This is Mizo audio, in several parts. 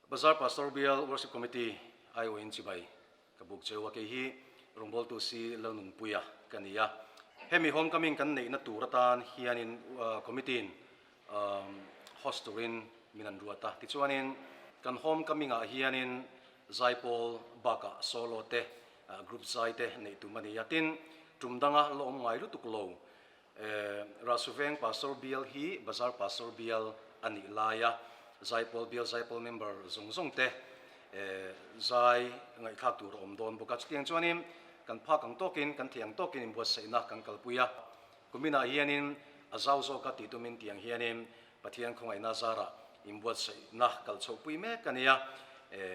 Bazar Pastor Bial Worship Committee aiawhin chibai ka buk cheu a, kei hi rawngbawltu si Lalnunpuia ka ni a. Hemi homecoming kan neihna tur atan hianin committee-in host turin min an ruat a. Tichuanin kan homecoming ah hianin zaipawl bakah solo te, group zai te neih tum a ni a. Tin, tum danga la awm ngai lutuk lo Rasuveng Pastor Bial hi Bazar Pastor Bial a nih laia Zaipawl Bial Zaipawl member zawng zawng te zai ngaihthlak tur a awm dawn bawk a. Chutiang chuanin kan phak ang tawkin, kan thei ang tawkin inbuatsaihna kan kalpui a. Kuminah hianin a zau zawka tih tumin tiang hianin Pathian khawngaihna zarah inbuatsaihna kal chhohpui mek a ni a.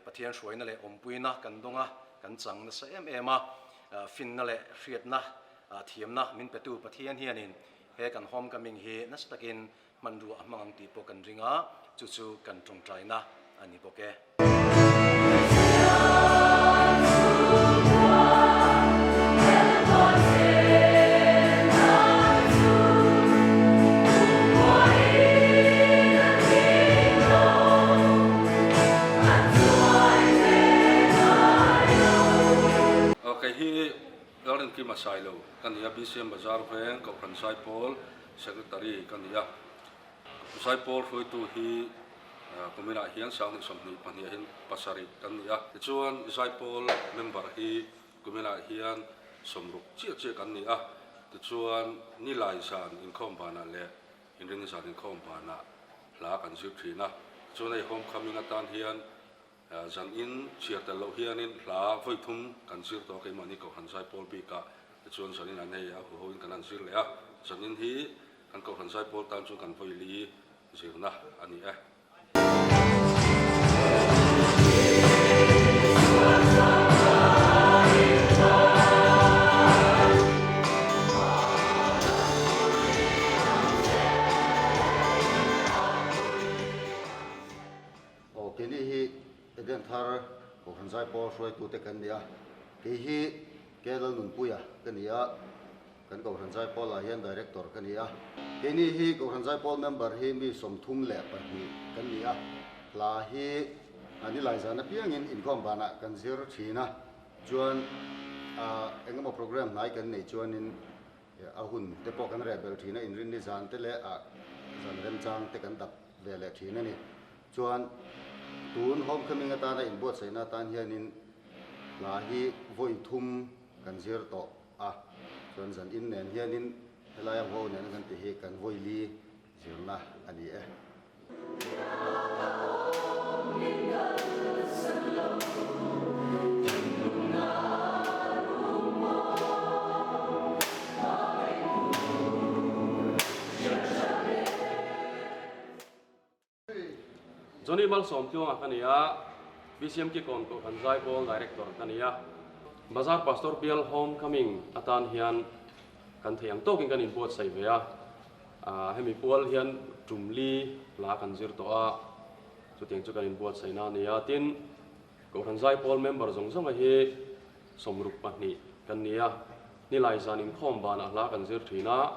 Pathian hruaina leh awmpuina kan dawng a, kan chang nasa em em a. Finna leh hriatna Thiamna min petu Pathian hianin he kan homecoming hi nasa takin hmanrua a hmang ang tih pawh kan ring a, chu chu kan tawngtaina a ni bawk e. Kei hi Lalrinkima Sailo ka ni a, BCM Bazar Veng Kohhran Zaipawl Secretary ka ni a. Zaipawl hruaitu hi kuminah hian 2022 ah hian pasarih kan ni a. Tichuan Zaipawl member hi kuminah hian sawmruk chiah chiah kan ni a. Tichuan Nilai zan inkhawm banah leh Inring zan inkhawm banah hla kan zir thin a. Tichuan hei homecoming atan hian Zan in chhiar tel loh hianin hla vawi thum kan zir tawh a, keimahni Kohhran Zaipawl bikah tichuan zan in an hei a huho in kan han zir leh a, zan in hi kan Kohhran Zaipawl tan chuan kan vawi li zirna a ni e. Aw, keini hi Eden thar Kohhran Zaipawl hruaitute kan ni a, kei hi K Lalnunpuia ka ni a, kan Kohhran Zaipawlah hian Director ka ni a. Keini hi Kohhran Zaipawl member hi mi 32 kan ni a, hla hi a nilai zan apiangin inkhawm banah kan zir thin a, chuan engemaw program hnai kan neih chuanin a hun te pawh kan reh belh thin a, inrinni zan te leh ah zan remchang te kan dap ve leh thin a ni. Chuan tun homecoming atana inbuatsaihna atan hianin hla hi vawi thum kan zir tawh a, chuan zan in nen hianin helaia ho nen kan tih hi kan vawi li zirna a ni e. Johnny Malsawmtluanga ka ni a, BCM Kikawn Kohhran Zaipawl Director ka ni a. Bazar Pastor Bial Home Coming atan hian kan thei ang tawkin kan inbuatsaih ve a. Hemi pual hian tum li hla kan zir tawh a, chutiang chu kan inbuatsaihna a ni a. Tin, Kohhran Zaipawl member zawng zawnga hi 62 kan ni a, nilai zan inkhawm banah hla kan zir thin a.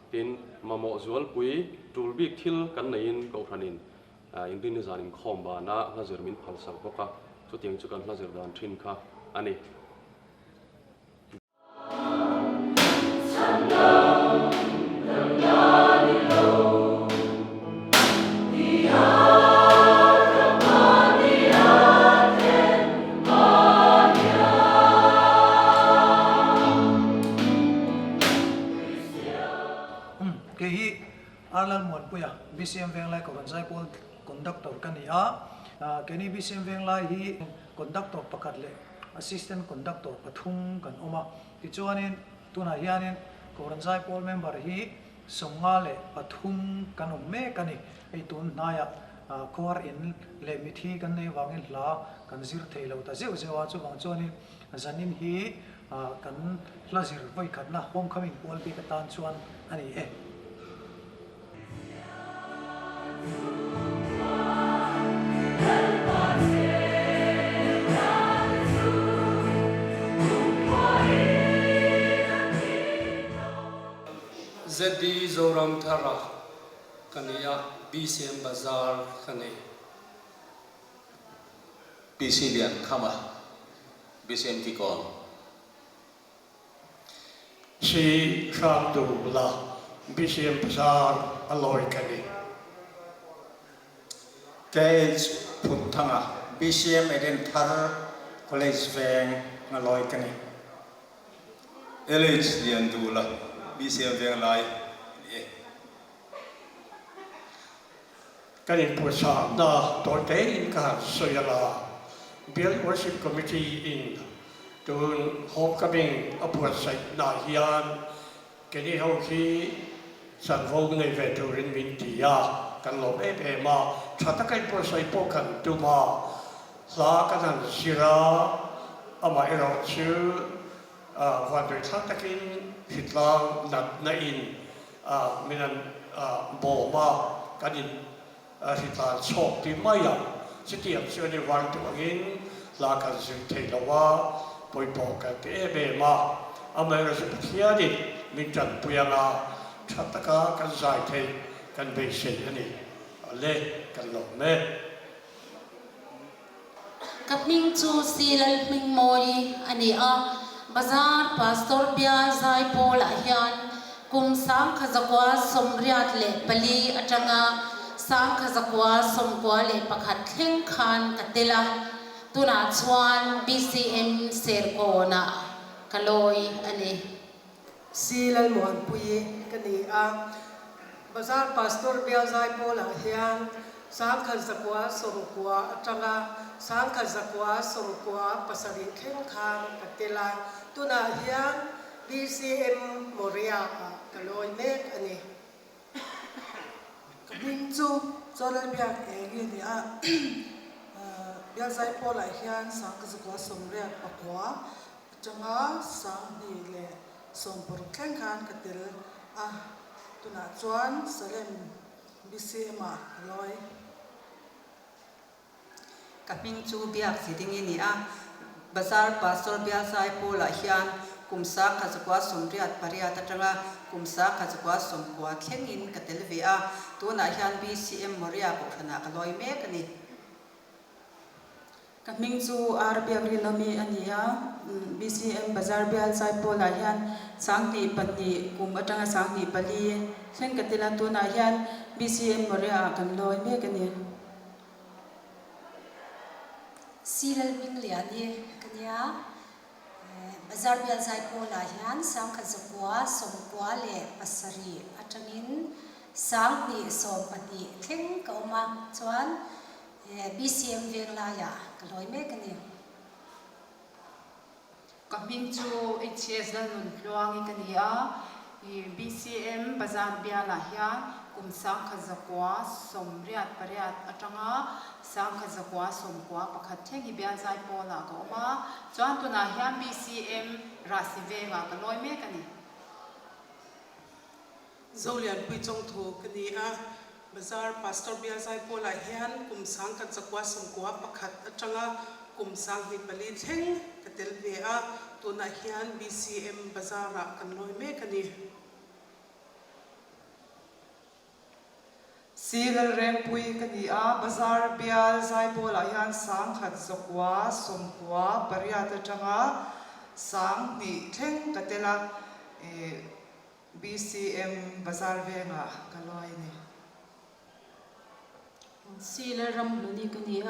Tin, mamawh zualpui tul bik thil kan neihin Kohhranin inrinni zan inkhawm banah hla zir min phalsak bawk a, chutiang chu kan hla zir dan thin kha a ni. Kei hi Arlal Muanpuia, BCM Venglai Kohhran Zaipawl Conductor ka ni a. Keini BCM Venglai hi Conductor pakhat leh Assistant Conductor pathum kan awm a. Tichuanin tunah hianin Kohhran Zaipawl member hi 53 kan awm mek a ni. Hei tun hnaiah khuar in leh mithi kan nei vangin hla kan zir thei lo ta zeuh zeuh a, chuvang chuanin zanin hi kan hla zir vawikhatna homecoming pual bik atan chuan a ni e. ZD Zoramthara ka ni a. BCM Bazar ka ni. PC Liankhama, BCM Kikawn. C Hrangdula, BCM Bazar a lawi ka ni. KH Phunthanga, BCM Edenthar College Veng a lawi ka ni. LH Liandula, BCM Venglai a ni e. Kan inpuahchahna tawi tein ka han sawi a la, Bial Worship Committee in tun Homecoming a buatsaihna hian keini ho hi chanvo nei ve turin min ti a, kan lawm em em a, tha taka inbuatsaih pawh kan tum a, hla kan han zir a, amaherawhchu vanduai thlak takin hritlang natna in min an bawm a, kan in hritlan chhawk ti mai a, chutiang chu ani var duh angin hla kan zir thei lo a, pawipawh kan ti em em a, amaherawhchu Pathianin min tanpui anga tha taka kan zai theih kan beisei a ni. Ale, kan lawm e. Ka hming chu Si Lalhmingmawi a ni a, Bazar Pastor Bial Zaipawlah hian kum 1984 atanga 1991 thleng khan ka tel a, tunah chuan BCM Serkawnah ka lawi a ni. Si Lalmuanpuii ka ni a, Bazar Pastor Bial Zaipawlah hian 1990 atanga 1997 thleng khan ka tel a, tunah hian BCM Moriah-ah ka lawi mek a ni. Ka hming chu Chawlalbiak Eng i ni a, Bial Zaipawlah hian 1989 Atanga 2016 thleng khan ka tel a, tunah chuan Salem BCM ah ka lawi. Ka hming chu Biak Ziding i ni a, Bazar Pastor Bialzai Pawlah hian kum 1988 atanga kum 1990 thlengin ka tel ve a, tunah hian BCM Moria kohhranah ka lawi mek a ni. Ka hming chu R Biakrinawmi a ni a, BCM Bazar Bial Zaipawlah hian 2002 kum atanga 2004 thleng ka tel a, tunah hian BCM Moriah ah kan lawi mek a ni. Si Lalhmingliani ka nia, Bazar Bial Zaipawlah hian 1997 atangin 2012 thleng ka awm a, chuan BCM veng laiah ka hlawi mek a ni. Ka hming chu HS Lalnuntluangi ka ni a, BCM Bazar bialah hian kum 1998 atanga 1991 thleng hi bial Zaipawlah ka awm a, chuan tunah hian BCM Rahsi vengah ka lawi mek a ni. Zolianpui Chawngthu ka ni a, Bazar Pastor Bial Zaipawlah hian kum 1991 atanga kum 2004 thleng ka tel ve a, tunah hian BCM Bazar-ah kan lawi mek a ni. Si Lalrengpui ka ni a, Bazar Bial Zaipawlah hian 1998 atanga 2000 thleng ka tel a, BCM Bazar vengah ka lawi a ni. Si Lalramhluni ka ni a,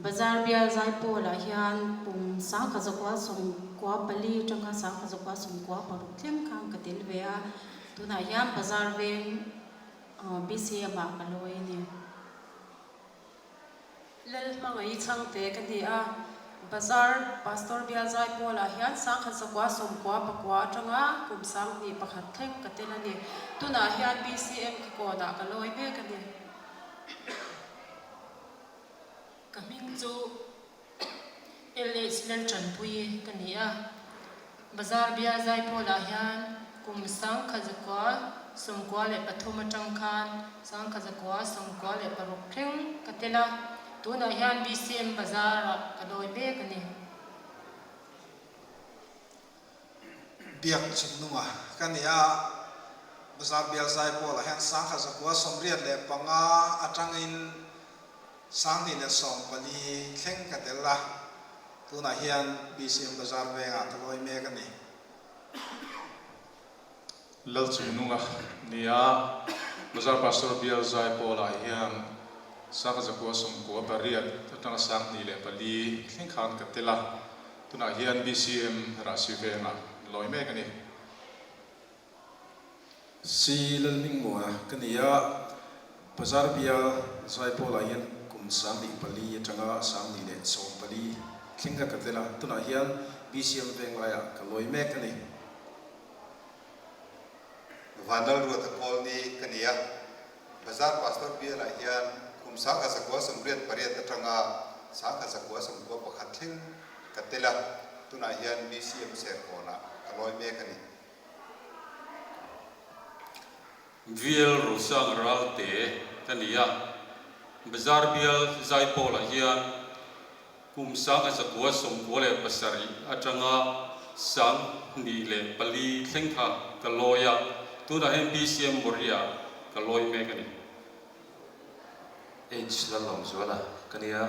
Bazar bial Zaipawlah hian kum 1994 atanga 1996 thleng khan ka tel ve a, tunah hian Bazar veng BCM ah ka lawi a ni. Lalhmangaih Chhangte ka ni a, Bazar Pastor Bial Zaipawlah hian 1999 atanga kum 2001 thleng ka tel a ni. Tunah hian BCM Kikawnah ka lawi mek a ni. Ka hming chu LH Laltanpuii ka ni a, Bazar Bial Zaipawlah hian kum 1993 atang khan 1996 thleng ka tel a, tunah hian BCM Bazar-ah ka lawi mek a ni. Biak chungnunga ka ni a, Bazar Bial Zaipawlah hian 1965 atangin 2014 thleng ka tel a, tunah hian BCM Bazar vengah ka lawi mek a ni. Lalchungnunga nia Bazar Pastor Bial Zaipawlah hian 1998 atanga 2004 thleng khan ka tel a, tunah hian BCM Rahsi vengah lawi mek a ni. Si Lalhmingmuana ka ni a, Bazar Bial Zaipawlah hian kum 2004 atanga 2014 thleng kha ka tel a, tunah hian BCM Venglaiah ka lawi mek a ni. Vanlalruata Kawlni ka ni a, Bazar Pastor Bialah hian kum 1998 atanga 1991 thleng ka tel a, tunah hian BCM Serkawnah ka lawi mek a ni. VL Rosang Ralte ka ni a, Bazar Bial Zaipawlah hian kum 1997 atanga 2004 thleng kha ka lawi a, tunah hian BCM Moriah ka lawi mek a ni. H Lalawmzuala ka ni a,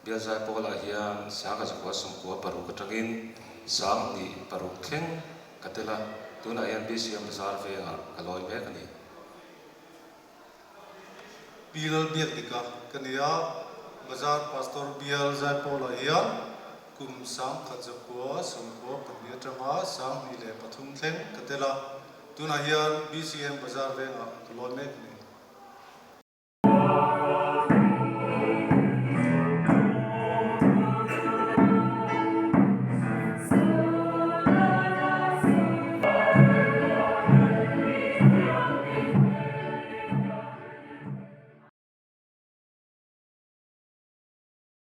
Bial Zaipawlah hian 1996 atangin 2006 thleng ka tel a, tunah hian BCM Bazar vengah ka lawi mek a ni. Pi Lalbiakdika ka ni a, Bazar Pastor Bial Zaipawlah hian kum 1992 atanga 2003 thleng ka tel a, tunah hian BCM Bazar vengah ka lawi mek a ni.